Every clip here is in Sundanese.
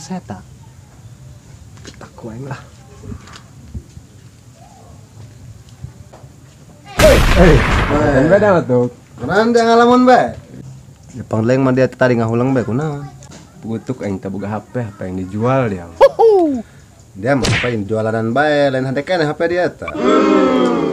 saya tak. Aku aing lah. Kan beda tuh. Kunaon dia ngalamun bae? Ya pangleng mah dia tadi ngahulang bae kunaon. Pugutuk aing teh boga HP, HP yang dijual dia. Dia mah HP yang jualanan bae, lain hade keneh HP dia tah.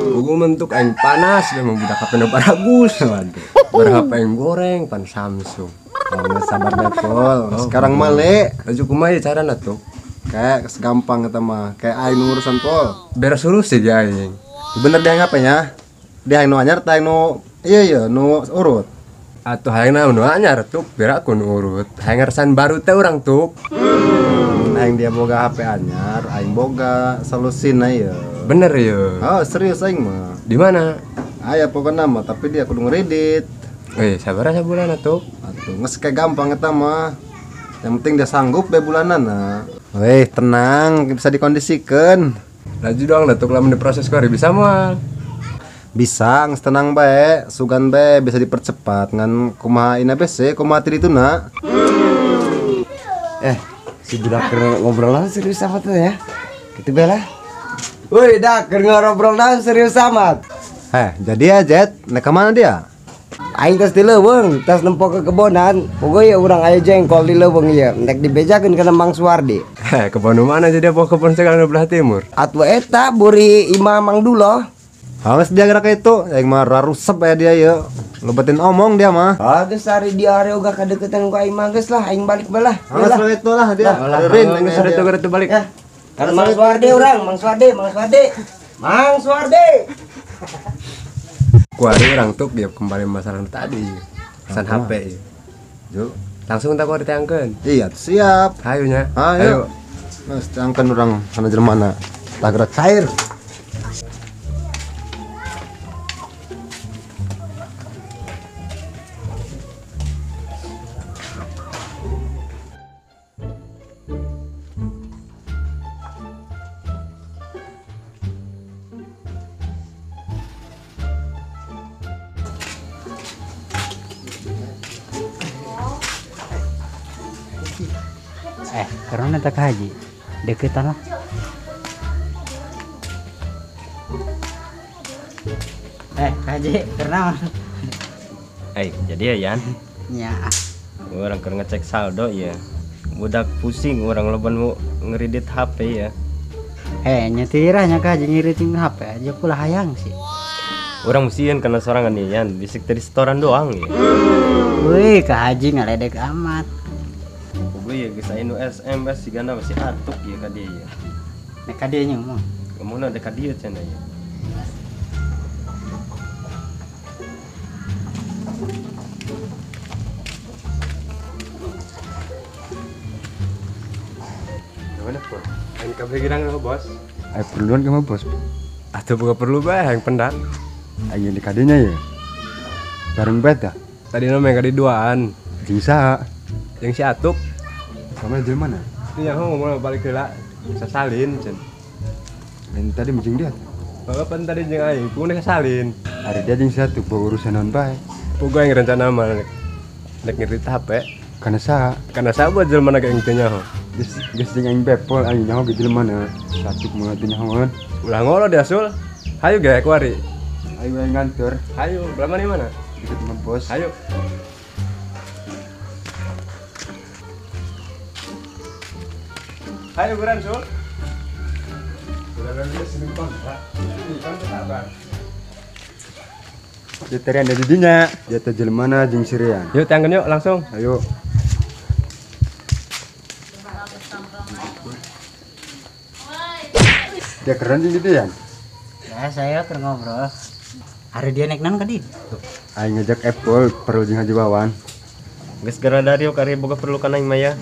Pugu mentuk aing panas dia mah budak HP nu bagus. Waduh. Ber HP yang goreng pan Samsung. Oh, sabar deh, Pol. Sekarang mah le. Laju kumaha ya carana tuh? Kayak segampang eta mah, kayak aing urusan Pol. Beres urus sih aing. Bener dia ngapanya? Dia yang nu anyar tah nu iya nu urut. Atuh hayang nu anyar tuh, biar aku nu urut. Hayang ngeresan baru teh urang tuh. Aing dia boga HP anyar, aing boga solusina ieu. Bener ya. Oh, serius aing mah. Di mana? Aya pokona mah, tapi dia kudu ngeredit. Sabar sabulan atuh. Atuh geus kayak gampang eta mah. Yang penting dia sanggup be bulanan nah. Weh, tenang, bisa dikondisikan. Laju doang datuk lamun diproses ku hari bisa moal. Bisa, geus tenang bae, sugan bae bisa dipercepat ngan kumaha ina bese, kumaha ti dituna. Si budak keur ngobrol serius amat tuh ya. Kitu bae lah. Woi, dak keur ngobrol serius amat. Jadi ya Jet, nek ka mana dia? Aing tas di leuweung, tas nempo ke kebonan. Pogoy ya urang aya jengkol di leuweung ieu, nek dibejakeun kana Mang Suwardi. Kebon mana jadi apa kebon sekarang belah timur? Atuh eta buri imah Mang Dulo. Geus dia gerak itu, aing mah rarusep aya dia ieu. Lobatin omong dia mah. Ah, geus ari dia are ogah kadeukeutan ku aing mah geus lah, aing balik bae lah. Geus lah itu lah dia. Rin geus itu balik. Ya. Kana Mang Suwardi urang, Mang Suwardi, Mang Suwardi. Mang Suwardi. Kuari orang tuh dia kembali masalah tadi. Pesan HP. Yo, langsung tak kuari teangkeun. Iya, siap. Hayu nya. Ayo. Geus teangkeun urang kana jelema tah gerak cair. Karena tak haji deketan lah. Haji karena jadi ya Yan. Ya. Orang keur ngecek saldo ya. Budak pusing orang loban mau ngeridit HP ya. Nyetirahnya ka haji ngiritin HP aja pula hayang sih. Orang musieun kana sorangan ya Yan, bisik tadi setoran doang ya. Wih, ka haji ngaledek amat. Gue ya geus aya nu SMS sigana masih atuk ya ka dia ya. Nek ka dieu nya ngomong. Ngomongna dek ka dieu cenah ya. Gimana, Pur? Aing kabeh girang lo, Bos. Aing perluan ka mah, Bos. Atuh boga perlu bae aing pendak. Aing di kadinya ya. Bareng bae tah. Tadi mah ka duaan. Jeung saha? Jeung si Atuk. Sama jelema mana? Itu yang ngomong balik heula sasalin cen. Lain tadi jeung dia. Bapak pan tadi jeung aing, ku sasalin. Ari dia jeung si Atuk bawa urusan naon bae. Pugu aing rencana mah nek ngirit HP. Kana saha? Kana saha buat jelema na aing teu nyaho. Geus geus jeung aing bepol aing nyaho ge jelema na. Si Atuk mah teu nyahoeun. Ulah ngolo dia sul. Hayu ge kuari. Ayo aing ngantor. Hayu, belah mana mana? Deket sama bos. Hayu. Ayo buran sul. Buran dia sini bang. Ini kan sabar. Dia ada di dinya. Dia teh jelema na jeung si Rian. Yuk tanggen yuk langsung. Ayo. Dia keren jeung gitu ya? Ya saya keur ngobrol. Hari dia naik naon ka dieu? Aing ngajak Apple perlu jeung Haji Wawan. Geus gara dario kari boga perlu kana aing mah ya.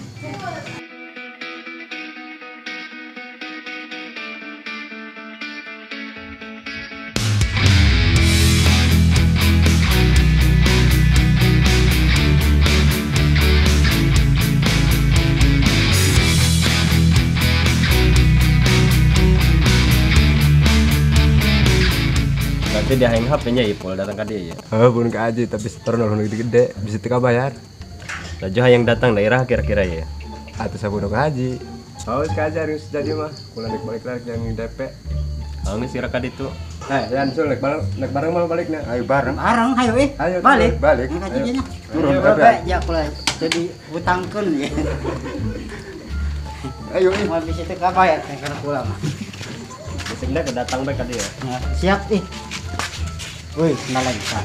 Berarti dia hang HP-nya Ipul datang ke dia ya. Oh, pun ke aja tapi setor nol gede-gede bisa teka bayar. Laju hayang datang daerah kira-kira ya. Atuh sabudak haji. Oh, kajar geus jadi mah. Kula rek balik lagi yang DP. Geus kira ka ditu. Yan sul rek bareng, rek bareng mah balikna. Ayo bareng. Bareng hayo ih. Ayo, balik. Balik. Ayo. Turun Ayo, kabeh. bae ya kula jadi hutangkeun ya. Ayo ih. Mau bisa teh kabayar teh kana kula mah. Geus ke datang bae ka dieu. Nah, siap ih. Woi, kenalan ka.